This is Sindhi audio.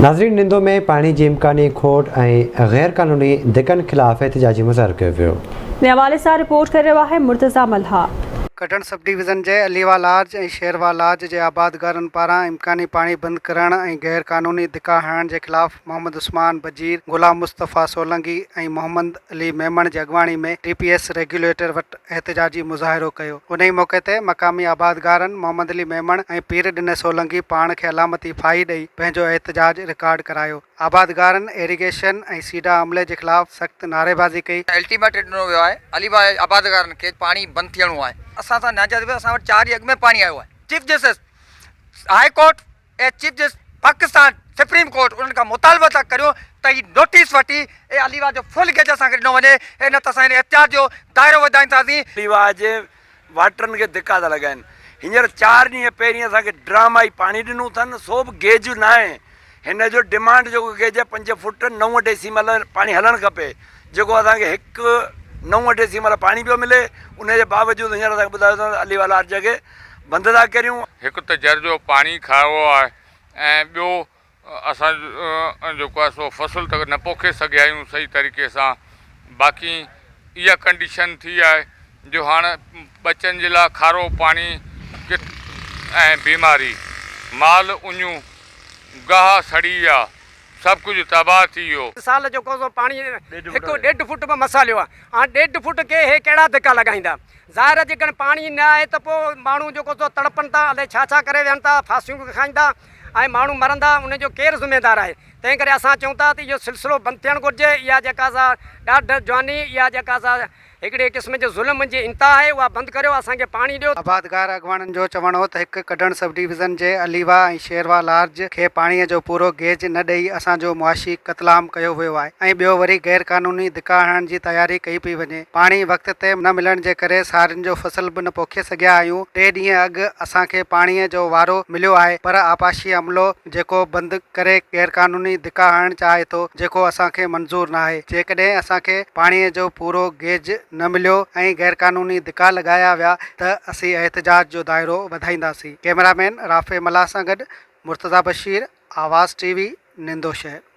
ناظرين نندو ۾ پاڻي جي امڪاني کوٽ ۽ غير قانوني ڌڪن خلاف احتجاجي مظاهرو ڪيو ويو. ان حوالي سان رپورٽ ڪري رهيو آهي مرتضيٰ ملاح. ڪڍڻ سب ڊويزن جي عليوا لارج ۽ شيروا لارج جي آبادگارن پاران امڪاني پاڻي بند ڪرڻ ۽ غير قانوني ڌڪا هڻڻ جي خلاف محمد عثمان بجير، غلام مصطفيٰ سولنگي ۽ محمد علي ميمڻ جي اڳواڻي ۾ ڊي پي ايس ريگيوليٽر وٽ احتجاجي مظاهرو ڪيو. انهي موقعي تي مقامي آبادگارن محمد علي ميمڻ ۽ پير ڏني سولنگي پاڻ کي علامتي ڦاهي ڏئي پنهنجو احتجاج رڪارڊ ڪرايو. آبادگارن ايريگيشن ۽ سيڊا عملي جي خلاف سخت نعريبازي ڪئي. الٽيميٽ ڏنو ويو آهي علي واهه آبادگارن کي پاڻي بند ٿيڻو آهي. اسان سان ناانصافي ٿي اسان وٽ چار ڏينهن اڳ ۾ پاڻي آيو آهي chief justice high court ۽ chief justice Pakistan supreme court انهن کان مطالبو ٿا ڪريون ته هي نوٽيس وٺي اي علي واهه جو فل گيج اسان کي ڏنو وڃي ۽ نه ته اسان هن احتجاج جو دائرو وڌائينداسين. علي واهه جي واٽرن کي ڌڪا ٿا لڳائين. هينئر چار ڏينهن پهرين اسان کي ڊرامائي پاڻي ڏنو اٿن سو به گيج ناهي. هن جو ڊمانڊ جيڪو گيج آهي پنج فوٽ نو ڊيسيمل پاڻي هلڻ کپي جيڪو اسان کي هڪ نو ڊيسيمل پاڻي پيو ملي ان جي باوجود هينئر اسان کي ٻڌايو اٿن ته علي والا هر جڳهه بند ٿا ڪريون. هڪ ته جر جو پاڻي کارو آهي ۽ ٻيو اسان جيڪو آهي سو فصل ته نه پوکي سگهيا آهيون صحيح طريقي سان باقي اها ڪنڊيشن ٿي آهي جو هاڻ ٻچن جي لاء کارو پاڻي ۽ بيماري مال اڃون گاهه سڙي ويا سڀ ڪجهه تباهه ٿي ويو. سال جو ڪوزو پاڻي هڪ ڏيڍ فوٽ به مس هليو آهي هاڻ ڏيڍ فوٽ کي هي ڪهڙا ڌڪا لڳائيندا ظاهر آهي جيڪڏهن پاڻي نه آهي ته پوء ماڻهو جيڪو سو تڙپن ٿا الائي ڇا ڇا ڪري ويهن ٿا ڦاسيون به کائين ٿا ۽ ماڻهو مرندا ان جو ڪير ذميدار آهي تنهن ڪري اسان چئون ٿا ته اهو سلسلو بند ٿيڻ گهرجي اها جيڪا سا ڏاڍ جواني اها جيڪا سا هڪڙي قسم جي ظلم جي انتها آهي اها بند ڪريو اسان کي پاڻي ڏيو. آبادگار اڳواڻن جو چوڻ هو ته هڪ ڪڍڻ سب ڊويزن جي عليوا ۽ شيروا لارج کي پاڻي جو پورو گيج نه ڏئي اسان جو معاشي قتلام ڪيو ويو آهي ۽ ٻيو وري غير قانوني ڌڪا هڻڻ جي تياري ڪئي پئي وڃي پاڻي وقت تي نه ملڻ جي ڪري سارين جو فصل به نه پوکي سگهيا آهيون، ٽي ڏينهن اڳ اسان کي پاڻي جو وارو مليو آهي پر آبپاشي عملو جيڪو بند ڪري غيرقانوني ڌڪا هڻڻ چاهي ٿو جيڪو اسان کي منظور ناهي، جيڪڏهن اسان کي پاڻي جو پورو گيج نه مليو ۽ غيرقانوني ڌڪا لڳايا ويا ته اسين احتجاج جو دائرو وڌائينداسين، ڪئميرا مين رافع ملاح سان گڏ مرتضيٰ بشير، آواز ٽي وي، نندو شهر.